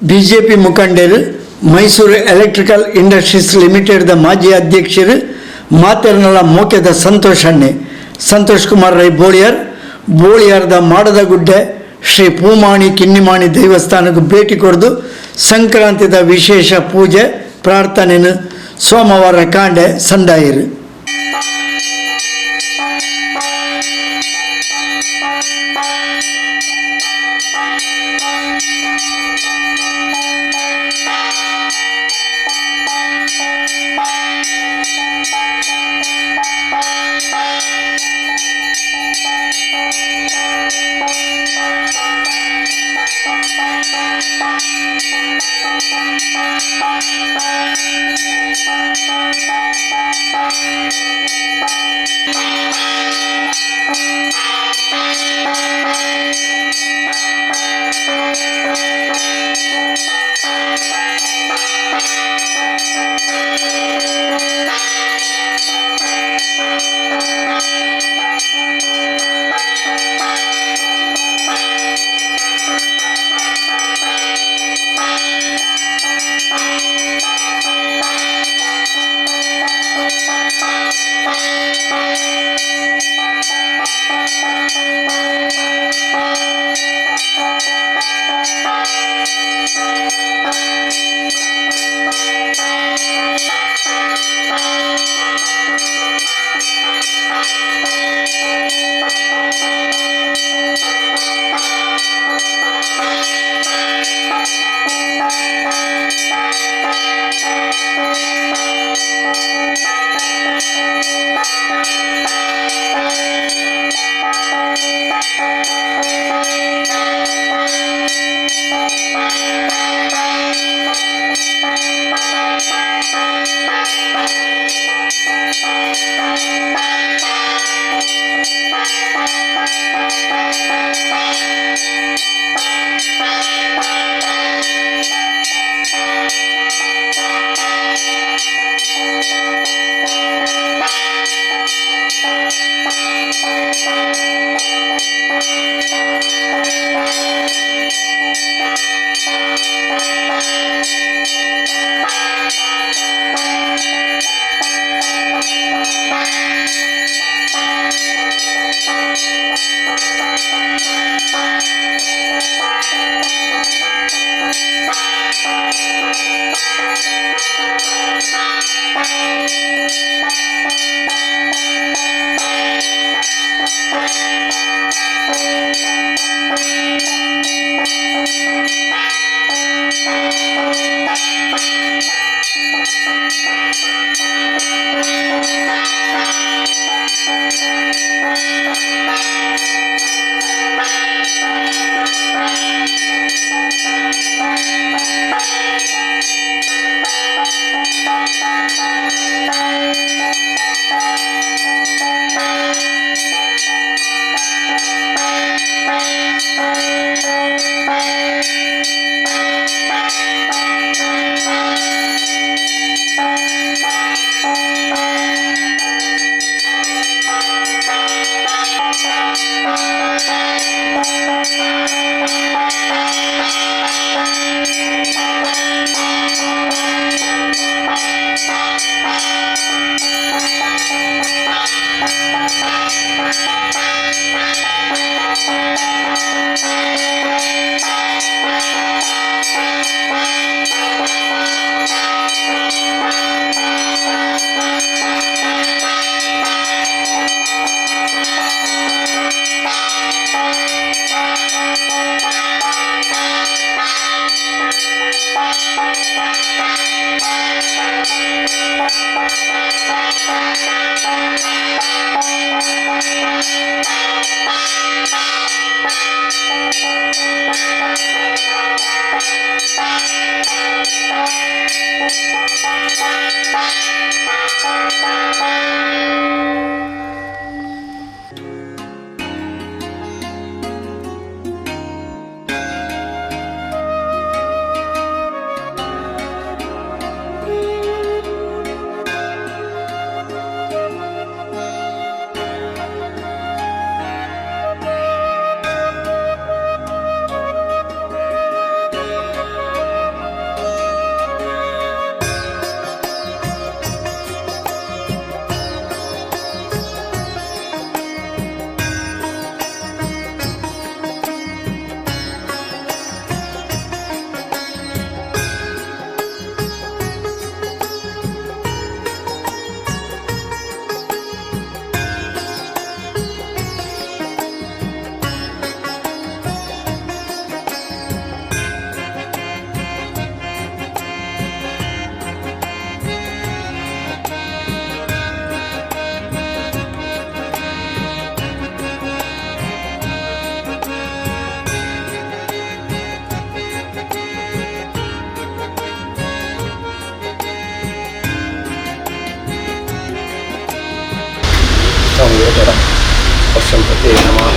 BJP ಮುಖಂಡೆರು, Mysore electrical industries limited ದ ಮಾಜಿ ಅಧ್ಯಕ್ಷರು, ಮಾತೆರ್ನಲ ಮೋಕೆದ ಸಂತೋಷ್ ಅಣ್ಣೆ ಸಂತೋಷ್ ಕುಮಾರ್ ರೈ ಬೋಳಿಯರ್, ಬೋಳಿಯಾರ್ದ ಮಾಡದಗುಡ್ಡೆ ಶ್ರೀ ಪೂಮಾಣಿ ಕಿನ್ನಿಮಾಣಿ ದೇವಸ್ಥಾನಕ್ಕೆ ಭೇಟಿ ಕೊಡ್ದು ಸಂಕ್ರಾಂತಿದ ವಿಶೇಷ ಪೂಜೆ ಪ್ರಾರ್ಥನೆನು ಸೋಮವಾರ ಕಾಂಡೆ ಸಂದಾಯರು.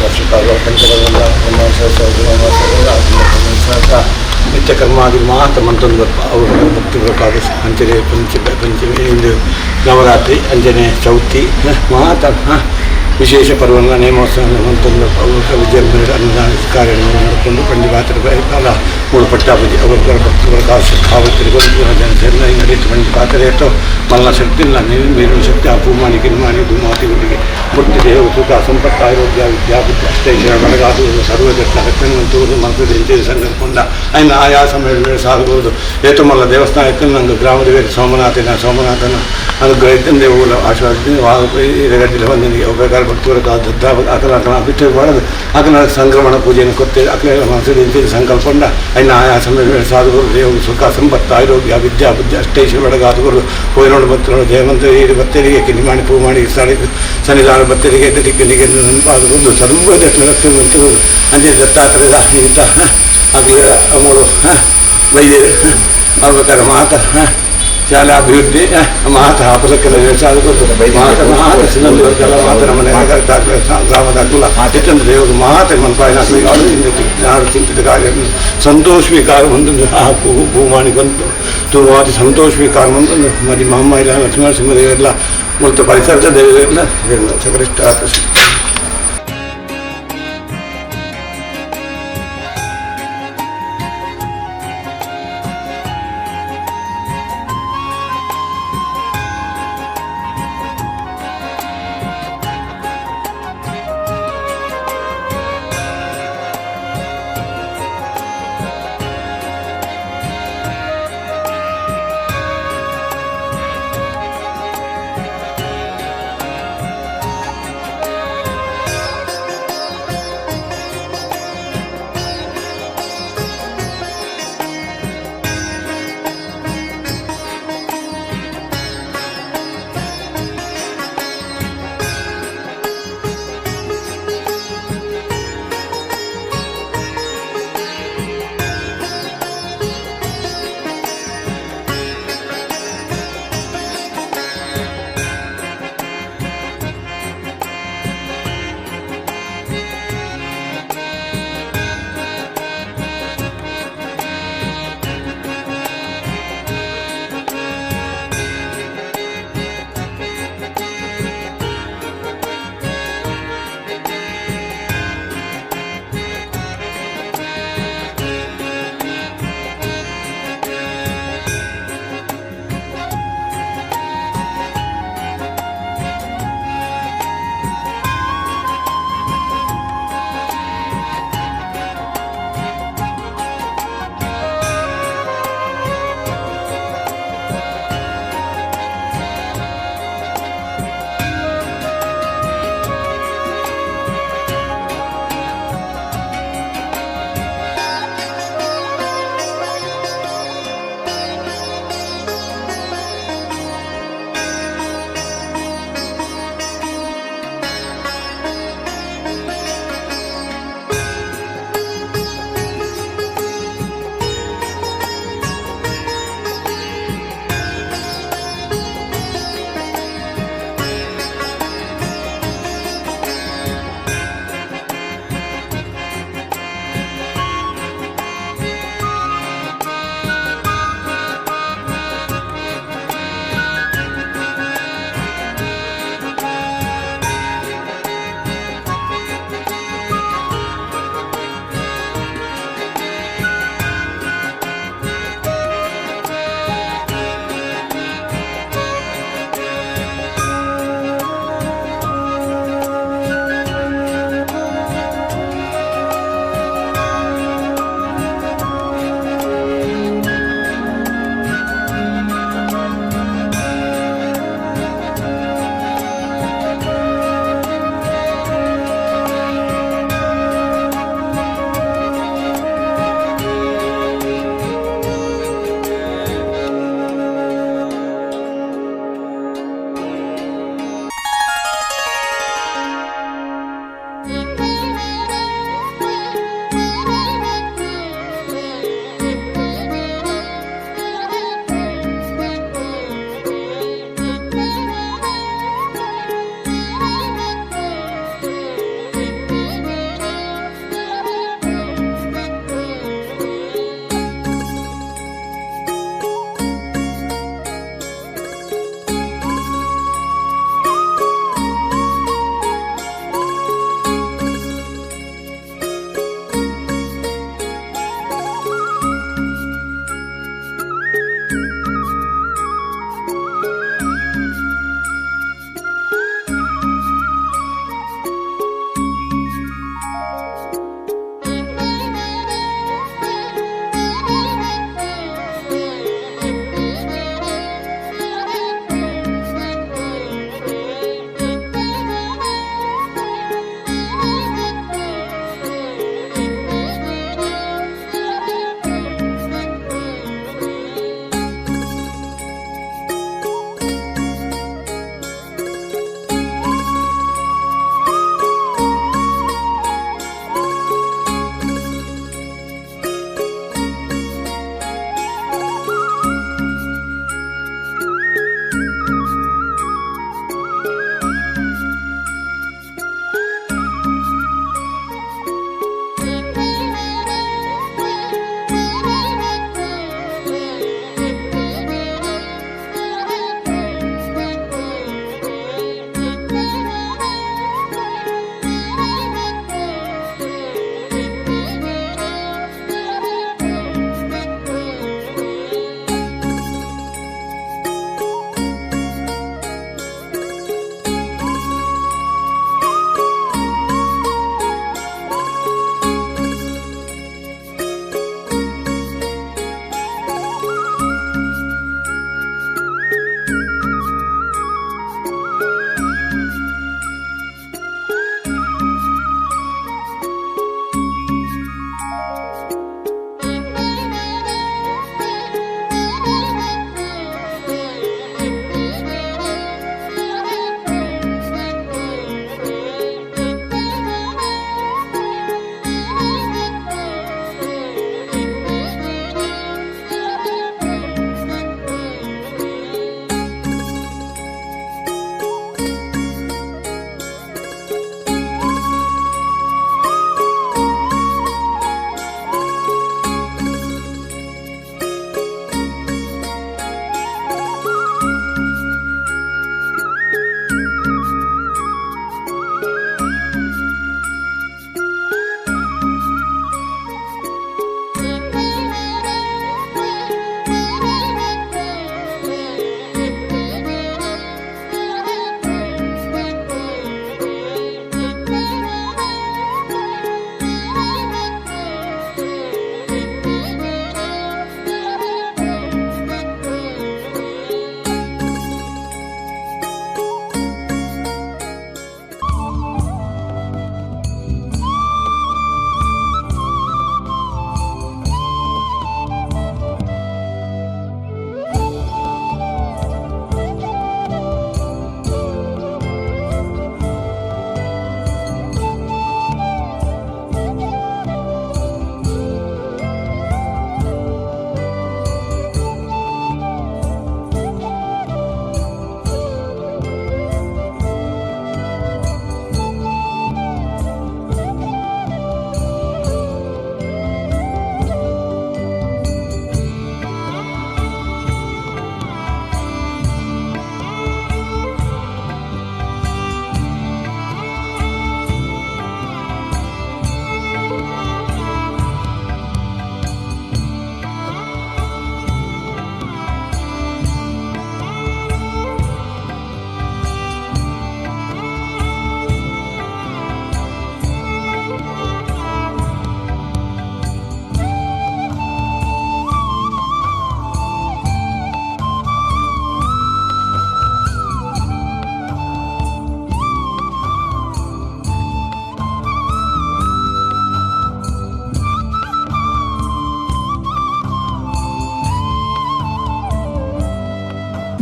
ವರ್ಷಕಾಲ ಪಂಚಕರ್ಮ ನಿತ್ಯ ಕರ್ಮಾದಿ ಮಾತ ಮಂತೊಂದು ಬರ್ಪ ಅವು ಭಕ್ತಿ ಪ್ರಕಾದ ಅಂಚನೆ ಪಂಚ ಪಂಚಮಿ ಇಂದು ನವರಾತ್ರಿ ಅಂಜನೆ ಚೌತಿ ಮಾತ ವಿಶೇಷ ಪರ್ವನ ನೇಮೋತ್ಸವ ಮಂತೊಂದು ಅವು ವಿಜೃಂಭಣೆ ಅನ್ನದಾನ ಕಾರ್ಯ ನಡ್ಕೊಂಡು ಪಂಡಿ ಮಾತ್ರ ಕಾಲ ಮೂಳು ಪಟ್ಟಾಪತಿ ಅವರು ಭಕ್ತಿ ಪ್ರಕಾಶ ಶ್ರದ್ಧಾವತಿಗೆ ನಡೆಯುತ್ತ ಪಂಡಿ ಪಾತ್ರೆ ಮಲ್ಲ ಶಕ್ತಿ ಇಲ್ಲ ನೀರಿನ ಶಕ್ತಿ ಆ ಪೂಮಾನಿ ಕಿನ್ಮಾನಿ ಧೂಮಾತಿ ಗುಡಿಗೆ ಮುಟ್ಟಿ ದೇವ ಸುಖ ಸಂಪತ್ತು ಆರೋಗ್ಯ ವಿದ್ಯಾ ಬುದ್ಧಿ ಅಷ್ಟೈಶ್ವರ್ಯ ಬಳಗಾದು ಸರ್ವ ರಕ್ಷಣೆ ಮನಸ್ಸು ಹೆಂಚಿನ ಸಂಕಲ್ಪಂಡ ಅಯ್ನ ಆಯಾ ಸಮಯದಲ್ಲಿ ಸಾಗಬಹುದು. ಏತುಮಲ್ಲ ದೇವಸ್ಥಾನಕ್ಕೆ ನಂಗೆ ಗ್ರಾಮದೇವಿ ಸೋಮನಾಥನ ಸೋಮನಾಥನ ಅನುಗ್ರಹ ಇದ್ದಂದೆ ಆಶೀರ್ವಾದ ಗಡ್ಡಿಲ ಬಂದಿಗೆ ಉಪಕಾರ ಭಕ್ತರು ದದ್ದ ಅಕಲ ಅಕಲ ಬಿಟ್ಟು ಬಾಳದು ಅಕಲ ಸಂಕ್ರಮಣ ಪೂಜೆಯನ್ನು ಕೊತ್ತೆ ಅಕಲ ಮನಸ್ಸು ಹೆಂಚಿನ ಸಂಕಲ್ಪಂಡ ಅಯ್ನ ಆಯಾ ಸಮಯದಲ್ಲಿ ಸಾಧುಗಳು ದೇವ ಸುಖ ಸಂಪತ್ತು ಆರೋಗ್ಯ ವಿದ್ಯಾ ಬುದ್ಧಿ ಅಷ್ಟೈಶ್ವರ್ಯ ಬೆಳಗಾದುವರು ಹೋಯಿನೋಡು ಭಕ್ತರು ಜಯವಂತ ಭಕ್ತರಿಗೆ ಕಿನ್ನಿಮಾಣಿ ಪೂಮಾಣಿ ಸರಿ ಸನ್ನಿಧಾನ ಭಕ್ತರಿಗೆ ದಿಕ್ಕಿನಿಗೆ ನೆನಪಾದದ್ದು ಸರ್ವ ಲಕ್ಷ್ಮೀವಂತರು ಅಂಜೆ ದತ್ತಾತ್ರೇಯ ಇಂಥ ಅಗ್ಲ ಮೂರು ವೈದ್ಯರು ಅವ್ರ ಮಾತ ಶಾಲಾ ಅಭಿವೃದ್ಧಿ ಮಾತ ಅಪಲಕ್ಕಲ ಮಾತ ಮಾತ ಸಿನಂದಿವರ್ಗಲ ಮಾತ ನಮ್ಮನೆ ಗ್ರಾಮದ ಹೆಚ್ಚಂದ್ರೆ ದೇವರು ಮಾತೆ ಮನ್ಪಾಯಿನ ನಾಡು ಚಿಂತಿತ ಕಾರ್ಯ ಸಂತೋಷ ಒಂದು ಆ ಭೂಮಾಣಿ ಬಂತು ತುಮಾತಿ ಸಂತೋಷ ಬಂತು మరి మా అమ్మాయి లక్ష్మీనరసింహదేవిలా మొత్తం పరిసర ದೇವರೆಲ್ಲ ಸಕಲಿಷ್ಟ.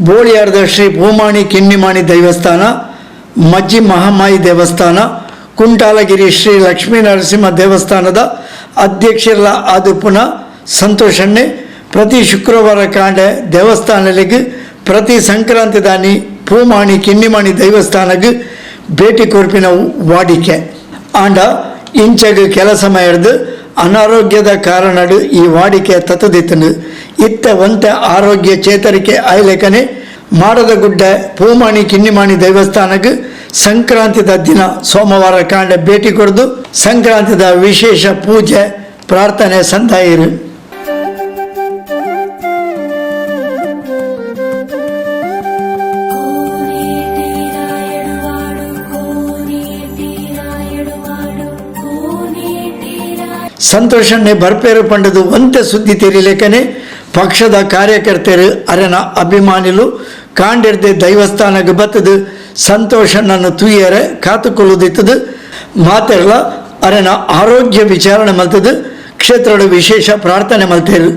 ಬೋಳಿಯಾರದ ಶ್ರೀ ಭೂಮಾಣಿ ಕಿನ್ನಿಮಾಣಿ ದೇವಸ್ಥಾನ, ಮಜ್ಜಿ ಮಹಾಮಾಯಿ ದೇವಸ್ಥಾನ, ಕುಂಟಾಲಗಿರಿ ಶ್ರೀ ಲಕ್ಷ್ಮೀ ನರಸಿಂಹ ದೇವಸ್ಥಾನದ ಅಧ್ಯಕ್ಷರ ಆದುಪುನ ಸಂತೋಷಣ್ಣೆ ಪ್ರತಿ ಶುಕ್ರವಾರ ಕಾಂಡೆ ದೇವಸ್ಥಾನಲಿಗೆ ಪ್ರತಿ ಸಂಕ್ರಾಂತಿ ದಾನಿ ಪೂಮಾಣಿ ಕಿನ್ನಿಮಾಣಿ ದೇವಸ್ಥಾನಕ್ಕೆ ಭೇಟಿ ಕೊರ್ಪಿನ ವಾಡಿಕೆ. ಆಂಡ ಇಂಚಗ್ ಕೆಲಸ ಹಿಡ್ದು ಅನಾರೋಗ್ಯದ ಕಾರಣಡು ಈ ವಾಡಿಕೆ ತತ್ತದಿತ್ತನು. ಇತ್ತ ಒಂತೆ ಆರೋಗ್ಯ ಚೇತರಿಕೆ ಆಯ್ಲೆಕನೆ ಮಾಡದ ಗುಡ್ಡೆ ಪೂಮಾಣಿ ಕಿನ್ನಿಮಾಣಿ ದೇವಸ್ಥಾನಕ್ಕೆ ಸಂಕ್ರಾಂತಿದ ದಿನ ಸೋಮವಾರ ಕಾಂಡೆ ಭೇಟಿ ಕೊಡ್ದು ಸಂಕ್ರಾಂತಿದ ವಿಶೇಷ ಪೂಜೆ ಪ್ರಾರ್ಥನೆ ಸಂದಾಯಿರು. ಸಂತೋಷಣ್ಣೆ ಬರ್ಪೇರು ಪಂಡದು ಒಂತೆ ಸುದ್ದಿ ತೆರಿಲೇಕನೆ ಪಕ್ಷದ ಕಾರ್ಯಕರ್ತರು ಅರೆನ ಅಭಿಮಾನಿಲು ಕಾಂಡಿರ್ದೆ ದೈವಸ್ಥಾನಕ್ಕೆ ಬತ್ತದು ಸಂತೋಷಣ್ಣನ್ನು ತೂಯರೆ ಕಾತುಕೊಳ್ಳುದಿತ್ತದು. ಮಾತೆರ್ಲ ಅರೆನ ಆರೋಗ್ಯ ವಿಚಾರಣೆ ಮಲ್ತದು ಕ್ಷೇತ್ರದ ವಿಶೇಷ ಪ್ರಾರ್ಥನೆ ಮಲ್ತೇರು.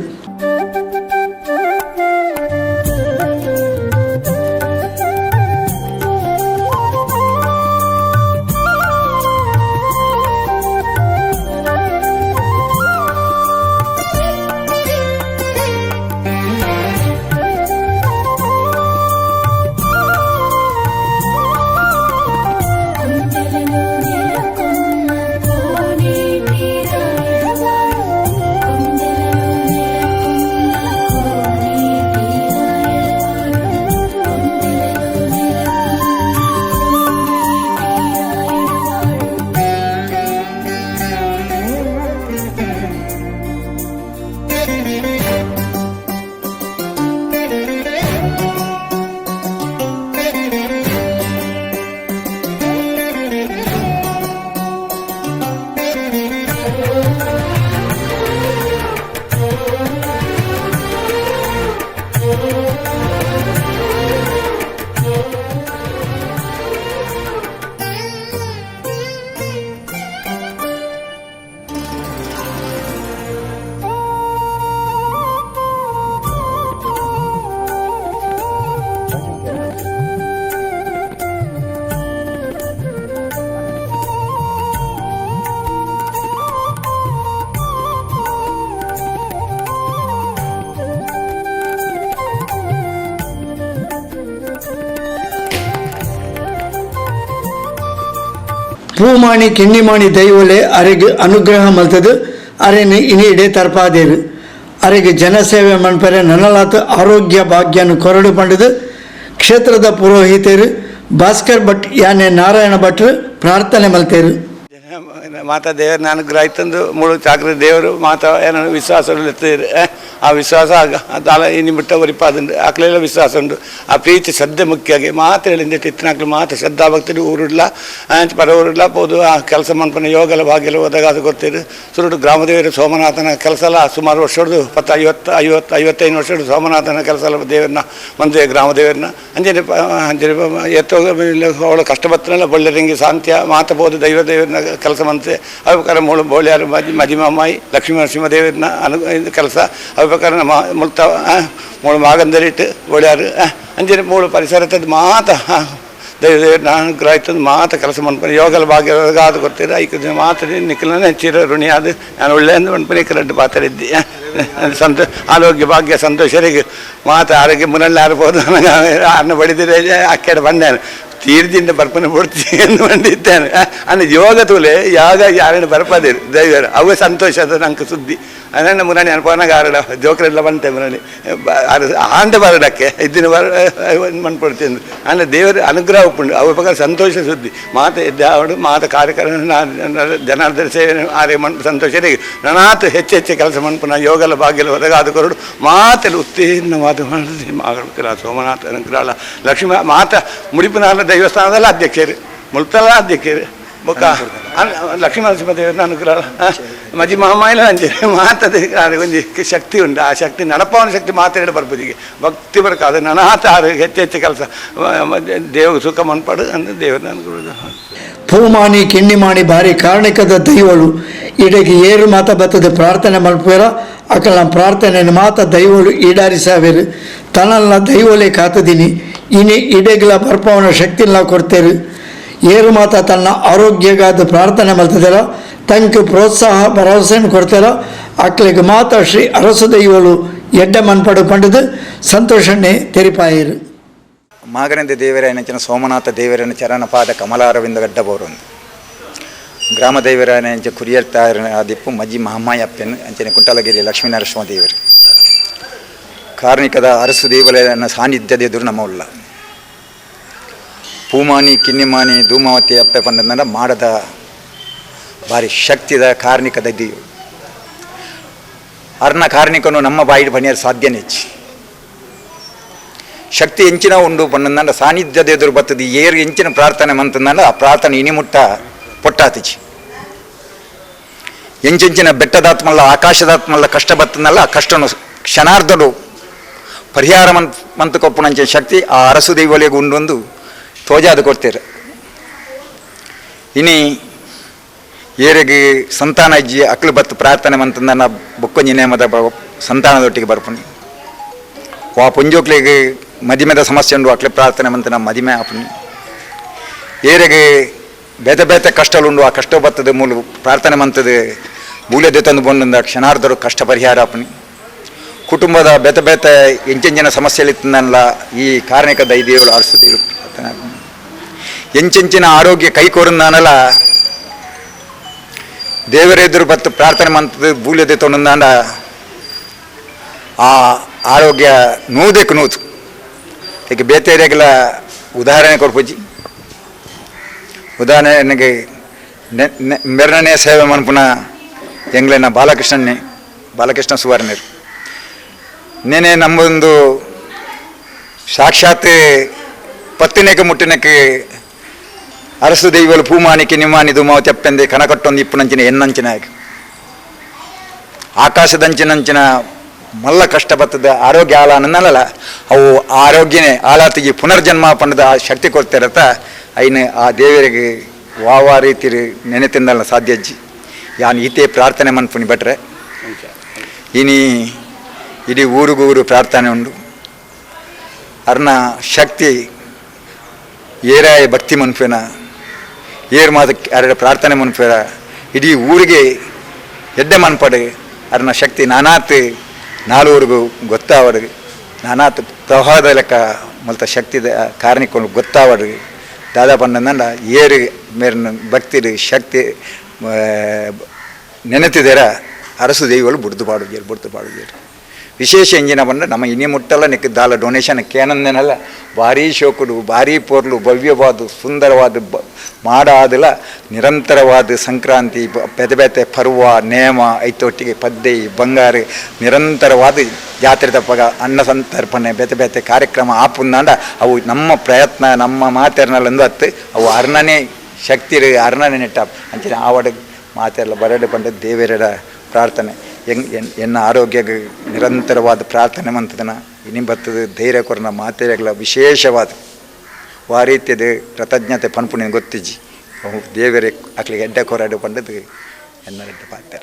ಪೂಮಾಣಿ ಕಿನ್ನಿಮಾಣಿ ದೈವಲೆ ಅರೆಗೆ ಅನುಗ್ರಹ ಮಲ್ತದು ಅರೆನು ಇನಿ ಇಡೆ ತರ್ಪಾದೇರು. ಅರೆಗೆ ಜನಸೇವೆ ಮನ್ಪರೆ ನನಲಾತ ಆರೋಗ್ಯ ಭಾಗ್ಯನು ಕೊರಡು ಪಂಡದು ಕ್ಷೇತ್ರದ ಪುರೋಹಿತರು ಭಾಸ್ಕರ್ ಭಟ್ ಯಾನೆ ನಾರಾಯಣ ಭಟ್ರು ಪ್ರಾರ್ಥನೆ ಮಲ್ತೇರು. ಮಾತಾ ದೇವರನ್ನ ಅನುಗ್ರಹ ಇತ್ತಂದು ಮುಳು ಚಾಕ್ರ ದೇವರು ಮಾತಾ ಏನೋ ವಿಶ್ವಾಸ ಆ ವಿಶ್ವಾಸ ದಾಲ ಇನಿ ಬಿಟ್ಟ ಒರಿಪಾದುಂಡು ಆಕ್ಲೆಲ್ಲ ವಿಶ್ವಾಸ ಉಂಡು. ಆ ಪ್ರೀತಿ ಶ್ರದ್ಧೆ ಮುಖ್ಯವಾಗಿ ಮಾತು ಹೇಳಿಂದಿಟ್ಟು ಇತ್ತಿನಾಕ್ಲು ಮಾತು ಶ್ರದ್ಧಾ ಭಕ್ತಿ ಊರುಡ್ಲ ಪರ ಊರುಡ್ಲ ಪೋದು ಆ ಕೆಲಸ ಮನ್ಪನ ಯೋಗಲ ಭಾಗ್ಯಲ ಒದಗಾದ ಗೊತ್ತಿರು. ಸುರುಡು ಗ್ರಾಮದೇವರು ಸೋಮನಾಥನ ಕೆಲಸ ಎಲ್ಲ ಸುಮಾರು ವರ್ಷದ್ದು ಪತ್ತ ಐವತ್ತು ಐವತ್ತು 55 ವರ್ಷದ್ದು ಸೋಮನಾಥನ ಕೆಲಸ ಎಲ್ಲ ದೇವರನ್ನ ಮಂದೆ ಗ್ರಾಮದೇವರನ್ನ ಅಂಜನೆ ಅಂಜನೆ ಎತ್ತೋ ಅವಳು ಕಷ್ಟ ಬತ್ತನೆಲ್ಲ ಬಳ್ಳರಿಂಗಿ ಶಾಂತಿಯ ಮಾತ ಬೋದು ದೈವ ದೇವರನ್ನ ಕೆಲಸ ಮಂತೆ. ಅವು ಮೂಳು ಬೋಳ್ಯಾರು ಮಜಿಮಮ್ಮಾಯಿ ಲಕ್ಷ್ಮೀ ನರಸಿಂಹ ದೇವರನ್ನ ಅನು ಕೆಲಸ ಅವು ಪ್ರಕಾರ ನಮ್ಮ ಮುಳ್ತ ಮೂಳು ಮಾಗಂದರಿಟ್ಟು ಬೋಳ್ಯಾರು ಅಂಜನೆ ಮೂಳು ಪರಿಸರತ್ತದ ಮಾತ ದೈವ ದೇವರನ್ನ ಅನುಗ್ರಹ ಇತ್ತಂದು ಮಾತ ಕೆಲಸ ಮನ್ಪನೆ ಯೋಗಲ ಭಾಗ್ಯ ಅದು ಗೊತ್ತಿರ ಐಕ ಮಾತ ನಿಕ್ಕಲನೆ ಚಿರ ಋಣಿಯಾದ ನಾನು ಒಳ್ಳೆ ಅಂದು ಮನ್ಪನೆ ಕರೆಂಟ್ ಪಾತ್ರಿದ್ದಿ ಸಂತೋ ಆರೋಗ್ಯ ಭಾಗ್ಯ ಸಂತೋಷರಿಗೆ ಮಾತ ಆರೋಗ್ಯ ಮುನಲ್ಲ ಆರ್ಬೋದು. ನನಗೆ ಅನ್ನ ಬಡಿದಿರೆ ಅಕ್ಕೆಡೆ ಬಂದಾನು ತೀರ್ದಿಂದ ಬರ್ಪನೆ ಬಿಡ್ತೀನಿ ಎಂದು ಬಂದಿದ್ದೇನೆ. ಅಂದ್ರೆ ಯೋಗ ತೂಲೆ ಯಾಗ ಯಾರನ್ನು ಬರ್ಪದಿರು ದೈವರು ಅವು ಸಂತೋಷ ಅದು ನಂಗೆ ಸುದ್ದಿ. ಅದನ್ನ ಮುರಣಿ ಅನ್ಪೋನಾಗ ಆರಡ ಜೋಕರೆಲ್ಲ ಬಂತೆ ಮುರಣಿ ಆಂಡ ಬರಡಕ್ಕೆ ಇದ್ದಿನ ಬರ ಮನ್ಪಡ್ತೀನಿ ಅಂದ್ರೆ ದೇವರ ಅನುಗ್ರಹ ಉಪ್ಪುಂಡು ಅವ ಪ್ರಕಾರ ಸಂತೋಷ ಸುದ್ದಿ ಮಾತ ಎದ್ದಾವಡು ಮಾತ ಕಾರ್ಯಕ್ರಮ ಜನಾರ್ದನ ಸೇವೆ ಆರೆ ಮನ್ ಸಂತೋಷ ನನಾತ ಹೆಚ್ಚು ಹೆಚ್ಚು ಕೆಲಸ ಮನ್ಪುನ ಯೋಗಲ ಭಾಗ್ಯಲ ಹೊರಗಾದ ಕೊರಡು ಮಾತೆಲ್ಲ ಉತ್ತೀರ್ಣ ಮಾತು ಮಾಡಿದ ಸೋಮನಾಥ ಅನುಗ್ರಹ ಲಕ್ಷ್ಮೀ ಮಾತ ಮುಡಿಪುನಾಲ ದೇವಸ್ಥಾನದಲ್ಲ ಅಧ್ಯಕ್ಷರು ಮುಲ್ತಲ ಅಧ್ಯಕ್ಷರು ಬೊಕ್ಕ ಲಕ್ಷ್ಮೀ ನರಸಿಂಹ ದೇವರ ಅನುಗ್ರಹ ಮಜಿ ಮಹಾಮಾಯಿಲ ಅಂಜೆ ಮಾತದ ಒಂಜಿ ಶಕ್ತಿ ಉಂಟು. ಆ ಶಕ್ತಿ ನಡಪವನ ಶಕ್ತಿ ಮಾತಾಡಿ ಬರ್ಬೋದಿಗೆ ಭಕ್ತಿ ಬರ್ಕ ಅದು ನನಾತ ಹೆಚ್ಚು ಹೆಚ್ಚು ಕೆಲಸ ದೇವ ಸುಖ ಮನ್ಪಾಡು ಅಂದ್ರೆ ದೇವರ ಅನುಗ್ರಹ. ಪೂಮಾಣಿ ಕಿನ್ನಿಮಾಣಿ ಭಾರಿ ಕಾರಣಿಕದ ದೈವಳು ಇಡೆಗೆ ಏರು ಮಾತ ಬತ್ತದ ಪ್ರಾರ್ಥನೆ ಮಲ್ಪುವೆರ ಅಕಲ್ನ ಪ್ರಾರ್ಥನೆಯನ್ನು ಮಾತ ದೈವಳು ಈಡಾರಿಸಾವೇರು ತನಲ್ಲ ದೈವಲೇ ಕಾತದಿನಿ ಇನಿ ಇಡೆಗ್ಲ ಬರ್ಪವನ ಶಕ್ತಿಲ್ಲ ಕೊಡ್ತೇರು ಏರು ಮಾತ ತನ್ನ ಆರೋಗ್ಯಗಾದ ಪ್ರಾರ್ಥನೆ ಮಲ್ತದೆಲ್ಲ ತಂಕ್ ಪ್ರೋತ್ಸಾಹ ಭರವಸೆಯನ್ನು ಕೊಡ್ತಾರೋ ಅಕ್ಲಿಗೆ ಮಾತ ಶ್ರೀ ಅರಸು ದೈವಳು ಎಡ್ಡ ಮನ್ಪಡು ಪಂಡದು ಸಂತೋಷಣ್ಣೆ ತೆರಿಪಾಯರು. ಮಾಗನಂದ ದೇವರಾಯನಂಚಿನ ಸೋಮನಾಥ ದೇವರನ ಚರಣಪಾದ ಕಮಲಾರವಿಂದ ಗಡ್ಡಬೋರೊಂದು ಗ್ರಾಮ ದೇವರಾಯನಂಚ ಕುರಿಯರ್ತಾರನ ಆದಿಪ್ಪು ಮಜ್ಜಿ ಮಹಮ್ಮಾಯಪ್ಪನ್ ಅಂಚನೆ ಕುಂಟಲಗಿರಿ ಲಕ್ಷ್ಮೀನರಸಿಂಹ ದೇವರು ಕಾರ್ಣಿಕದ ಅರಸು ದೇವಲಯನ ಸಾನ್ನಿಧ್ಯದ ಎದುರು ನಮ್ಮ ಉಲ್ಲ ಪೂಮಾನಿ ಕಿನ್ನಿಮಾನಿ ಧೂಮಾವತಿ ಅಪ್ಪೆ ಪಂಡಂದ ಮಾಡದ ಭಾರಿ ಶಕ್ತಿದ ಕಾರ್ಣಿಕದ ದೇವು ಅರ್ನ ಕಾರ್ಣಿಕನು ನಮ್ಮ ಬಾಯಿಡ್ ಬನಿಯರ್ ಸಾಧ್ಯನೇ ಶಕ್ತಿ ಎಂಚಿನ ಉಂಡು ಪನ್ನಂದ ಸಾನ್ನಿಧ್ಯದ ಎದುರು ಬತ್ತದ ಏರು ಎಂಚಿನ ಪ್ರಾರ್ಥನೆ ಮಂತಂದ ಆ ಪ್ರಾರ್ಥನೆ ಇನಿಮುಟ್ಟ ಪೊಟ್ಟಾತಿಚಿ ಎಂಚೆಂಚಿನ ಬೆಟ್ಟದಾತ್ಮಲ್ಲ ಆಕಾಶದಾತ್ಮಲ್ಲ ಕಷ್ಟ ಬತ್ತನಲ್ಲ ಆ ಕಷ್ಟನು ಕ್ಷಣಾರ್ಧಡು ಪರಿಹಾರ ಮಂತ್ ಕೊಪ್ಪುನಂಚಿನ ಶಕ್ತಿ ಆ ಅರಸು ದೈವಲಿಗೆ ಉಂಡೊಂದು ತೋಜಾದ ಕೊಡ್ತೀರ. ಇನಿ ಏರೆಗೆ ಸಂತಾನ ಅಜ್ಜಿ ಅಕ್ಲು ಬತ್ತು ಪ್ರಾರ್ಥನೆ ಮಂತಂದನ ಬೊಕ್ಕೊಂಜಿ ನೇಮದ ಸಂತಾನದೊಟ್ಟಿಗೆ ಬರ್ಪುನಿ ವಾ ಪೊಂಜೋಕ್ಲೆಗೆ ಮದಿಮೆದ ಸಮಸ್ಯೆ ಉಂಡು ಅಕ್ಲೆ ಪ್ರಾರ್ಥನೆ ಮಂತನ ಮದಿಮೆ ಆಪುನಿ ಏರೆಗೆ ಬೇತೆ ಬೇತೆ ಕಷ್ಟಲುಂಡು ಆ ಕಷ್ಟ ಬತ್ತದ ಮೂಲು ಪ್ರಾರ್ಥನೆ ಮಂತದ ಬೂಲೆದೆ ತಂದು ಬಂದ ಕ್ಷಣಾರ್ಧರು ಕಷ್ಟ ಪರಿಹಾರ ಆಪುನಿ ಕುಟುಂಬದ ಬೇತೆ ಬೇತೆ ಎಂಚೆಂಚಿನ ಸಮಸ್ಯೆಗಳಿತ್ತಲ್ಲ ಈ ಕಾರಣಿಕ ದೈದೇವರು ಅರಸು ದೇವರು ಪ್ರಾರ್ಥನೆ ಎಂಚೆಂಚಿನ ಆರೋಗ್ಯ ಕೈ ಕೋರಂದಾನಲ್ಲ ದೇವರೆದುರು ಬತ್ತು ಪ್ರಾರ್ಥನೆ ಮಂತದ ಬೂಲೆದೆ ತೊಂದಾಂಡ ಆ ಆರೋಗ್ಯ ನೂದಕ್ಕೆ ನೂತು. ಈಗ ಬೇತೆರೆಗೆಲ್ಲ ಉದಾಹರಣೆ ಕೊಡ್ಪುಜಿ ಉದಾಹರಣೆಗೆ ಮೆರನೇ ಸೇವೆ ಮನ್ಪುನ ಎಂಗ್ಲೆನ ಬಾಲಕೃಷ್ಣನ್ನೇ ಬಾಲಕೃಷ್ಣ ಸುವರ್ಣರು ನೆನೆ ನಮ್ಮೊಂದು ಸಾಕ್ಷಾತ್ ಪತ್ತಿನೆಗೆ ಮುಟ್ಟಿನಕ್ಕೆ ಅರಸು ದೈವಲು ಪೂಮಾನಿಕೆ ನಿಮಾನಿ ದುಮಾವ ತೆಪ್ಪೆಂದೆ ಕನಕಟ್ಟೊಂದು ಇಪ್ಪುನಂಚಿನ ಎನ್ನಂಚಿನ ಆಕಾಶದಂಚಿನಂಚಿನ ಮಲ್ಲ ಕಷ್ಟ ಬತ್ತದ ಆರೋಗ್ಯ ಆಲ ಅನ್ನಲ್ಲ ಅವು ಆರೋಗ್ಯನೇ ಆಲಾತಿಗೆ ಪುನರ್ಜನ್ಮ ಪಂಡದ ಆ ಶಕ್ತಿ ಕೊಡ್ತಿರತ್ತ ಐನು ಆ ದೇವರಿಗೆ ವಾವಾ ರೀತಿ ನೆನೆ ತಿಂದಲ್ಲ ಸಾಧ್ಯ ಅಜ್ಜಿ ಯಾನ್ ಈತೆ ಪ್ರಾರ್ಥನೆ ಮನ್ಪುನಿ ಬಟ್ರೆ ಇನಿ ಇಡೀ ಊರಿಗೂರು ಪ್ರಾರ್ಥನೆ ಉಂಡು ಅರ್ನ ಶಕ್ತಿ ಏರಾಯ ಭಕ್ತಿ ಮನ್ಪೇನ ಏರ್ ಮಾತ ಅರಡ ಪ್ರಾರ್ಥನೆ ಮನ್ಪೇರ ಇಡೀ ಊರಿಗೆ ಎಡ್ಡೆ ಮನ್ಪಡು ಅರ್ನ ಶಕ್ತಿ ನಾನಾತ್ ನಾಲ್ವರೆಗೂ ಗೊತ್ತಾವಡು ನಾನಾತ್ ಪ್ರವಾಹದ ಲೆಕ್ಕ ಮಲ್ತ ಶಕ್ತಿದ ಕಾರಣಿಕೊಂಡು ಗೊತ್ತಾವಡು ದಾದಾ ಪಂಡಂದಂಡ ಏರು ಮೇರಿನ ಭಕ್ತಿರು ಶಕ್ತಿ ನೆನೆತಿದ್ದೀರ ಅರಸು ದೈವಗಳು ಬುಡ್ದು ಪಾಡುಜೇರು ಬುಡ್ದು ಪಾಡುಜೇರು ವಿಶೇಷ ಎಂಜಿನ ಬಂದ ನಮ್ಮ ಇನಿ ಮುಟ್ಟಲ್ಲ ನಿಕ್ಕ ದಾಲ ಡೊನೇಷನ್ ಕೇನಂದೇನಲ್ಲ ಭಾರೀ ಶೋಕುಡು ಭಾರೀ ಪೊರ್ಲು ಭವ್ಯವಾದ ಸುಂದರವಾದ ಮಾಡಾದಲ ನಿರಂತರವಾದ ಸಂಕ್ರಾಂತಿ ಬೇತೆ ಬೇತೆ ಪರ್ವ ನೇಮ ಐತೊಟ್ಟಿಗೆ ಪದ್ದೆ ಬಂಗಾರ ನಿರಂತರವಾದ ಜಾತ್ರೆ ತಪ್ಪಗ ಅನ್ನ ಸಂತರ್ಪಣೆ ಬೇತೆ ಬೇತೆ ಕಾರ್ಯಕ್ರಮ ಆಪುಂದಾಂಡ ಅವು ನಮ್ಮ ಪ್ರಯತ್ನ ನಮ್ಮ ಮಾತೆರ್ನಲ್ಲಂದು ಅತ್ತು ಅವು ಅರ್ಣನೇ ಶಕ್ತಿ ಅರ್ಣನೇ ನೆಟ್ಟ ಅಂಚಿನ ಆವಡ ಮಾತೆಲ್ಲ ಬರಡೆ ಪಂಡ ದೇವರ ಪ್ರಾರ್ಥನೆ ಎನ್ನ ಆರೋಗ್ಯ ನಿರಂತರವಾದ ಪ್ರಾರ್ಥನೆ ಮಂತದನ ಇನಿ ಬತ್ತದ ಧೈರ್ಯ ಕೊರನ ಮಾತೆರೆಗಳ ವಿಶೇಷವಾದ ವಾ ರೀತಿಯದ ಕೃತಜ್ಞತೆ ಪನ್ಪುಣಿನ ಗೊತ್ತಿಜ್ಜಿ ದೇವರೇ ಅಕ್ಲಿಗೆ ಎಡ್ಡೆ ಕೊರಡು ಪಂಡದು ಎನ್ನ ಪಾತ್ರ.